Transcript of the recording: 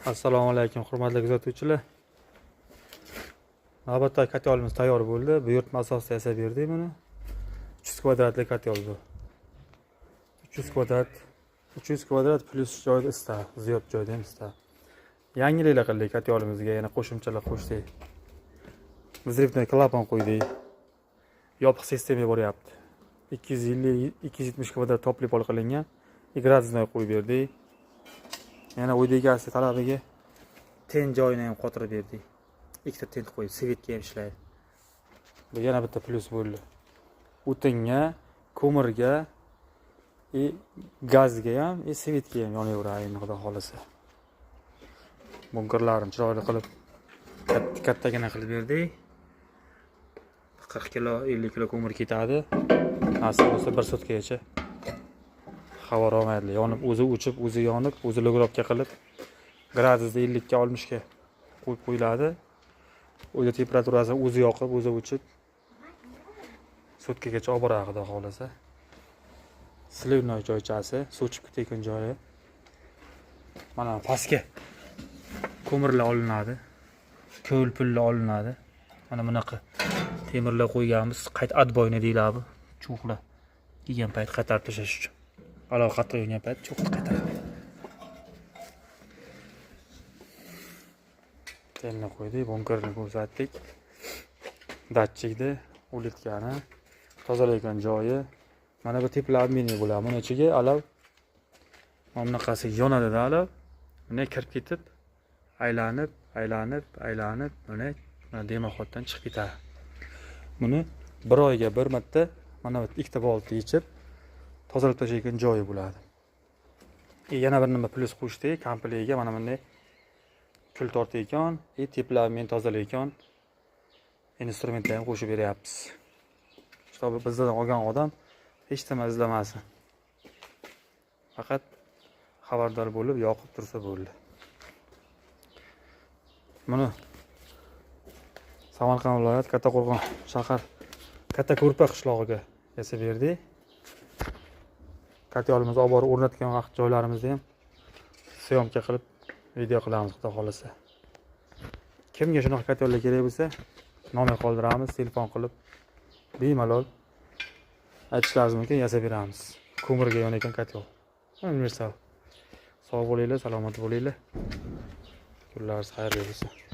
Assalomu alaykum, hurmatli kuzatuvchilar. Navbatdagi kotelimiz tayyor bo'ldi. Buyurtma asosida yasab berdik buni. 300 kvadratli kotel bu. 300 kvadrat, 300 kvadrat plyus joyda isitadi, ziyod joyda ham isitadi. Yangiliklar qildik kotelimizga, yana qo'shimchalar qo'shdik. Взрывной klapan qo'ydik. Yopiq sistema boryapti. 250 270 kvadrat тёплый пол qilingan. И градусный qo'yib berdik. Yana uyda egasi talabiga тент joyini ham qotirib berdik. Ikkita тент qo'yib, свет ga ham ishlaydi. Bu yana bitta plyus bo'ldi. O'tinga, ko'mirga, и gazga ham, и свет ga ham yonaveradi endi, xudo xohlasa. Bunkerlarini chiroyli qilib, kattagina qilib berdik. 40 kilo, 50 kilo ko'mir ketadi. Nasib bo'lsa, bir sutkagacha xabar olmaydilar. Yonib, o'zi o'chib, o'zi yonib, o'zi регулировка qilib, gradusda 50 ga, 60 ga qo'yib qo'yiladi. Uyda temperaturasi o'zi yoqib, o'zi o'chib, sutkagacha olib boradi, xudo xohlasa. Сливной joychasi, suv chiqib ketayotgan joyi. Mana pastga ko'mirlar olinadi. Ko'l pullar olinadi. Mana bunaqa temirlar qo'yganmiz. Qayt отбойный deyiladi bu. Chuqlar kelgan payt qaytarib tashlash uchun. Olov qattiq yongan payt cho'qni qaytaradi. Telni qo'ydik, bunkerni ko'rsatdik. Datchikni, улитка ni tozalayotgan joyi. Mana bu теплообменник bo'ladi. Buni ichiga olov mana bunaqasi yonadida olov. Bunday kirib ketib, aylanib, aylanib, aylanib, mana дымоход dan chiqib ketadi. Buni bir oyga bir marta mana bu ikkita boltni yechib tozalab tashlayotgan joyi bo'ladi. И yana bir nima plyus qo'shdik komplektga: mana bunday kul tortayotgan и теплообмен tozalayotgan instrumentlar ham qo'shib beryapmiz. Чтобы bizdan olgan odam hech nima izlamasin. Faqat xabardor bo'lib, yoqib tursa bo'ldi. Buni Samarqand viloyati, Kattaqo'rg'on shahar, Kattako'rpa qishlog'iga yasab berdik. Kotelimizni olib borib o'rnatgan vaqt joylarimizda ham съёмка qilib, video qilamiz, xudo xohlasa. Kimga shunaqa kotellar kerak bo'lsa, nomer qoldiramiz, telefon qilib bemalol aytishlaringiz mumkin, yasab beramiz. Ko'mirga yonayotgan kotel. Universal. Sog' bo'linglar, salomat bo'linglar. Kunlaringiz xayrli bo'lsin.